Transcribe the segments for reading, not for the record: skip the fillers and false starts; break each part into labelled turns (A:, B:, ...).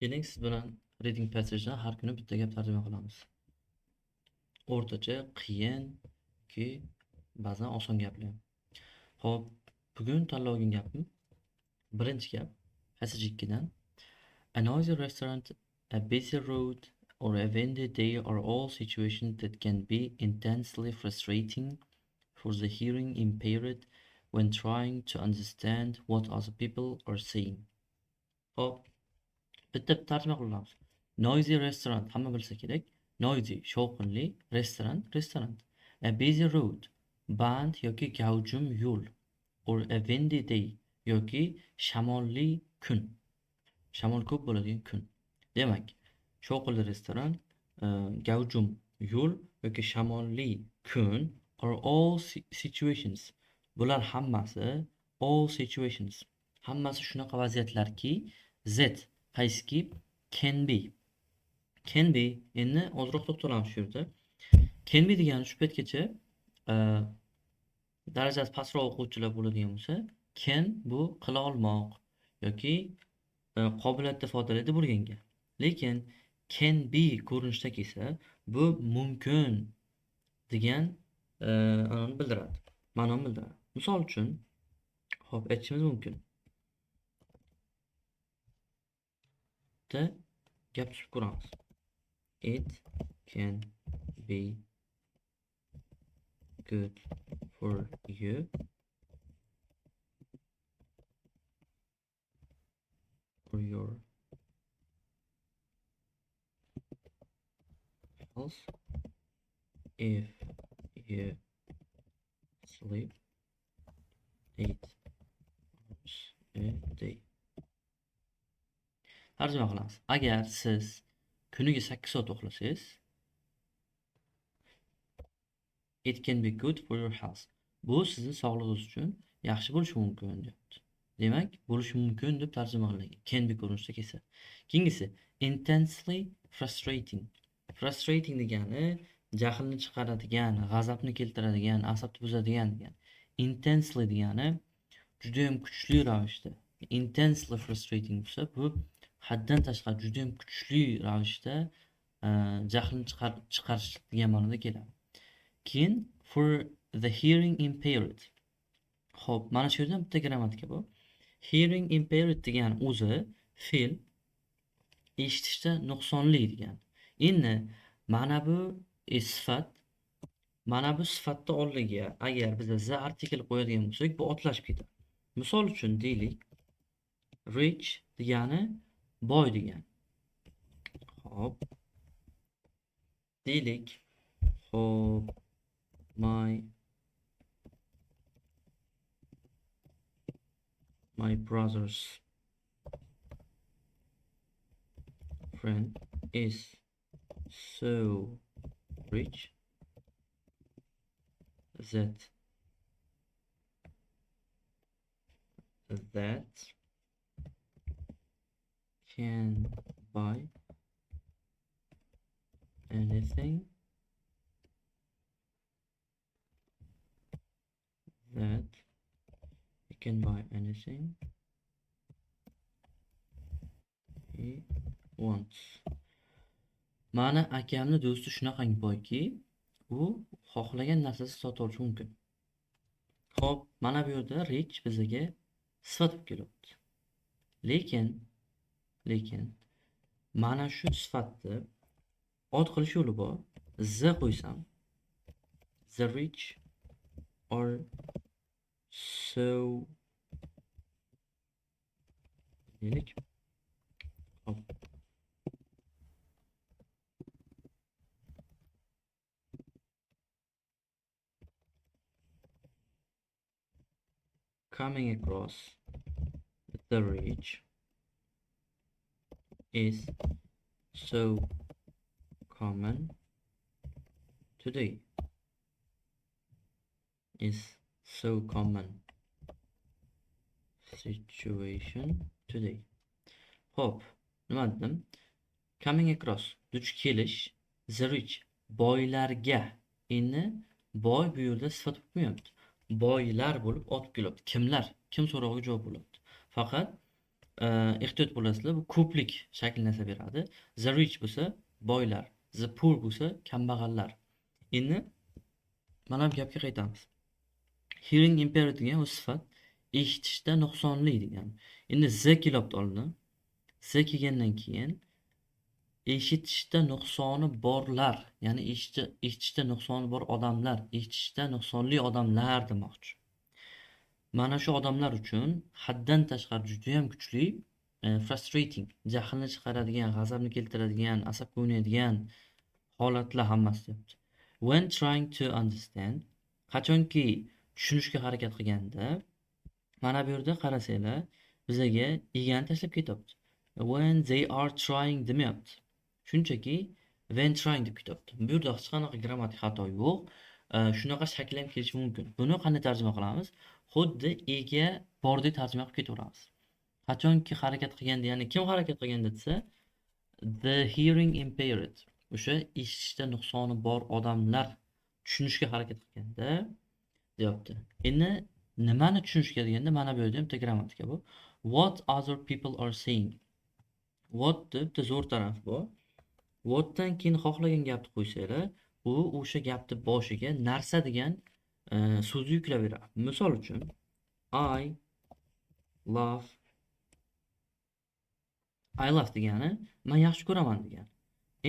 A: Keling, siz bilan reading passage'dan har kuni bitta gap tarjima qilamiz. O'rtacha, qiyin yoki ba'zan oson gaplar. Xo'p, bugun tanlagan gapim birinchi gap passage 2 dan. A noisy restaurant, a busy road or a windy day are all situations that can be intensely frustrating for the hearing impaired when trying to understand what other people are saying. Xo'p, bitta tarjima qilamiz. Noisy restaurant hamma bilsa kerak. Noisy shovqinli, restaurant restaurant. A busy road band yoki gavjum yo'l, or a windy day yoki shamolli kun. Shamol ko'p bo'ladigan kun. Demak, shovqinli restoran, gavjum yo'l yoki shamolli kun are all situations. Bular hammasi all situations. Hammasi shunaqa vaziyatlarki, z qaysiki can be. Can be endi ozroq to'xtalamiz shu yerda. Can be degani shu paytgacha darajasi pastroq o'quvchilar bo'ladigan bo'lsa, can bu qila olmoq yoki qobiliyatni ifodalaydi bo'lgan gap. Lekin can be ko'rinishda kelsa, bu mumkin degan anoni bildiradi. Ma'noni bildiradi. Misol uchun, xo'p, aytishimiz mumkin. Bitta gap tuzib ko'ramiz. It can be good for you or your health if you sleep 8 hours a day. Tarjima qilamiz. Agar siz kuniga 8 soat uxlasangiz, it can be good for your health. Bu sizning sog'lig'ingiz uchun yaxshi bo'lishi mumkin deyapti. Demak, bo'lishi mumkin deb tarjima qilingan. Can be ko'rinishda kelsa. Keyingisi intensely frustrating. Frustrating degani jahlni chiqaradigan, g'azabni keltiradigan, asabni buzadigan degani. Intensely degani juda ham kuchli ravishda. Intensely frustrating bo'lsa, bu haddan tashqari juda ham kuchli ravishda jahlni chiqarish degan ma'noda keladi. Keyin for the hearing impaired. Xo'p, mana shu yerdan bitta grammatika bor. Hearing impaired degani o'zi fe'l eshitishda nuqsonli degani. Endi mana bu sifat, mana bu sifatni oldiga agar biz the artikel qo'yadigan bo'lsak, bu otlashib ketadi. Misol uchun deylik, rich degani boy degani. Xo'p. Deylik, xo'p, my brother's friend is so rich that can buy anything that he can buy anything he wants. Mani akamni do'sti shunaqangi boyki, u xohlagan narsasini sotib olishi mumkin. Xo'p, mana bu yerda rich bizga sifat bo'lib kelyapti. Lekin mana shu sifatni ot qilish yo'li bor. The qo'ysam, the rich are so deylik. Hop. Coming across the rich is so common today. Is so common situation today. Xo'p, nima dedim? Coming across duch kelish, the rich boylarga. Endi boy bu yerda sifat bo'lib kelmayapti. Boylar bo'lib otib kelyapti. Kimlar? Kim so'rog'iga javob bo'lyapti. Faqat Ehtiyot bo'lasizlar, bu ko'plik shaklini yasab beradi. The rich bo'lsa boylar, the poor bo'lsa kambag'allar. Endi mana bu gapga qaytamiz. Hearing impaired degan u sifat, eshitishda nuqsonli degan. Endi the kelyapti oldin. The kelgandan keyin eshitishda nuqsoni borlar, ya'ni eshitishda nuqsoni bor odamlar, eshitishda nuqsonli odamlar demoqchi. Mana shu odamlar uchun haddan tashqari juda ham kuchli frustrating, jahlni chiqaradigan, g'azabni keltiradigan, asabga o'ynaydigan holatlar hammasi deyapti. When trying to understand, qachonki tushunishga harakat qilganda, mana bu yerda qarasanglar, bizaga egani tashlab ketyapti. When they are trying demayapti. Shunchaki when trying deb ketyapti. Bu yerda hech qanaqa grammatik xato yo'q. Shunaqa shakl ham kelishi mumkin. Buni qanday tarjima qilamiz? Xuddi ega bordek tarjima qilib ketaveramiz. Qachonki harakat qilganda, ya'ni kim harakat qilganda desa, the hearing impaired, o'sha eshitishda nuqsoni bor odamlar tushunishga harakat qilganda deyapti. Endi nimani tushunishga deganda, mana bu yerda ham bitta grammatika bu. What other people are saying. What deb bitta zo'r taraf bu. Whatdan keyin xohlagan gapni qo'ysanglar, u o'sha gapni boshiga narsa degan so'zni yuklab beradi. Misol uchun, I love, I love degani men yaxshi ko'raman degani.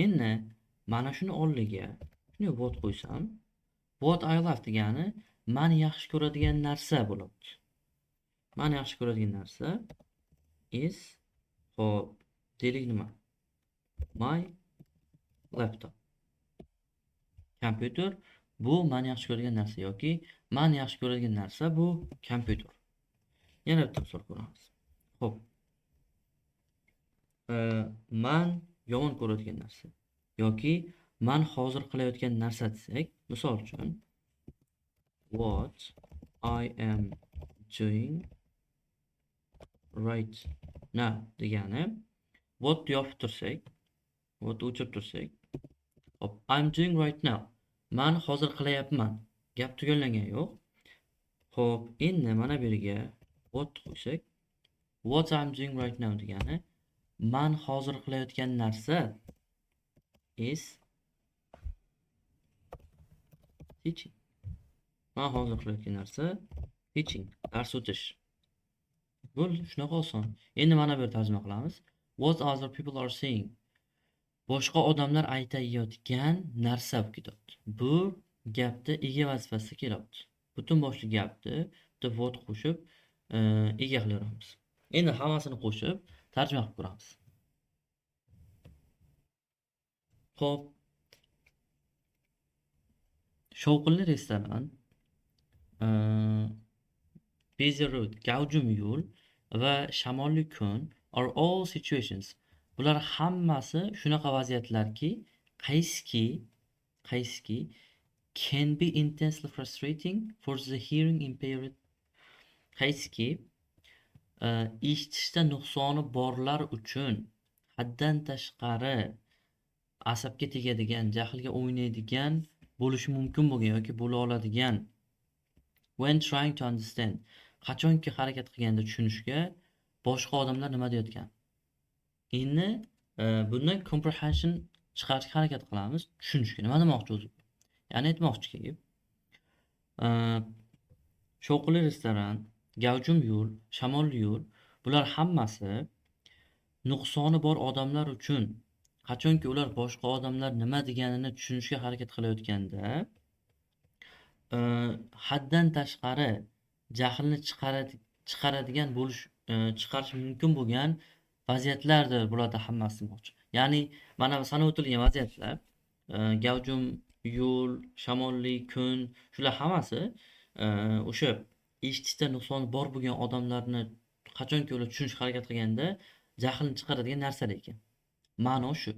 A: Endi mana shuni oldiga shunday what qo'ysam, what I love degani men yaxshi ko'radigan narsa bo'ladi. Men yaxshi ko'radigan narsa is, xo'p, deylik nima? My laptop. Kompyuter bu men yaxshi ko'radigan narsa yoki men yaxshi ko'radigan narsa bu kompyuter. Yana bitta misol ko'ramiz. Xo'p. Man yomon ko'radigan narsa yoki man hozir qilayotgan narsa desak, misol uchun what I am doing right now degani what yopib tursak, what o'chirib tursak, hop, I'm doing right now. Man hozir qilayapman. Gap tugallangan yo'q. Xo'p, endi mana bu yerga what qo'ysak, what I'm doing right now degani man hozir qilayotgan narsa is teaching. Man hozir qilayotgan narsa teaching, dars o'tish. Bo'ldi, shunaqa oson. Endi mana bu yerda tarjima qilamiz. What other people are saying. Boshqa odamlar aytayotgan narsa bo'lib ketyapti. Bu gapda ega vazifasi kelyapti. Butun boshli gapni bitta what qo'shib, ega qilaveramiz. Endi hammasini qo'shib tarjima qilib ko'ramiz. Xo'p. Shovqinli restoran, busy road, gavjum yo'l va shamolli kun are all situations. Bular hammasi shunaqa vaziyatlarki, qaysiki can be intensely frustrating for the hearing impaired, qaysiki eshitishda nuqsoni borlar uchun haddan tashqari asabga tegadigan, jahlga o'ynaydigan bo'lishi mumkin bo'lgan yoki bo'la oladigan. When trying to understand, qachonki harakat qilganda tushunishga boshqa odamlar nima deyotgan. Endi bundan comprehension chiqarishga harakat qilamiz, tushunishga nima demoqchi o'zi. Ya'ni aytmoqchiki, shovqinli restoran, gavjum yo'l, shamolli yo'l, bular hammasi nuqsoni bor odamlar uchun qachonki ular boshqa odamlar nima deganini tushunishga harakat qilayotganda, haddan tashqari jahlni chiqaradigan bo'lish, chiqarish mumkin bo'lgan vaziyatlardir bularda hammasi demoqchi. Ya'ni mana bu sanab o'tilgan vaziyatlar, gavjum yo'l, shamolli kun, shular hammasi o'sha eshitishda nuqsoni bor bo'lgan odamlarni qachonki ular tushunishga harakat qilganda jahlni chiqaradigan narsalar ekan. Ma'no shu.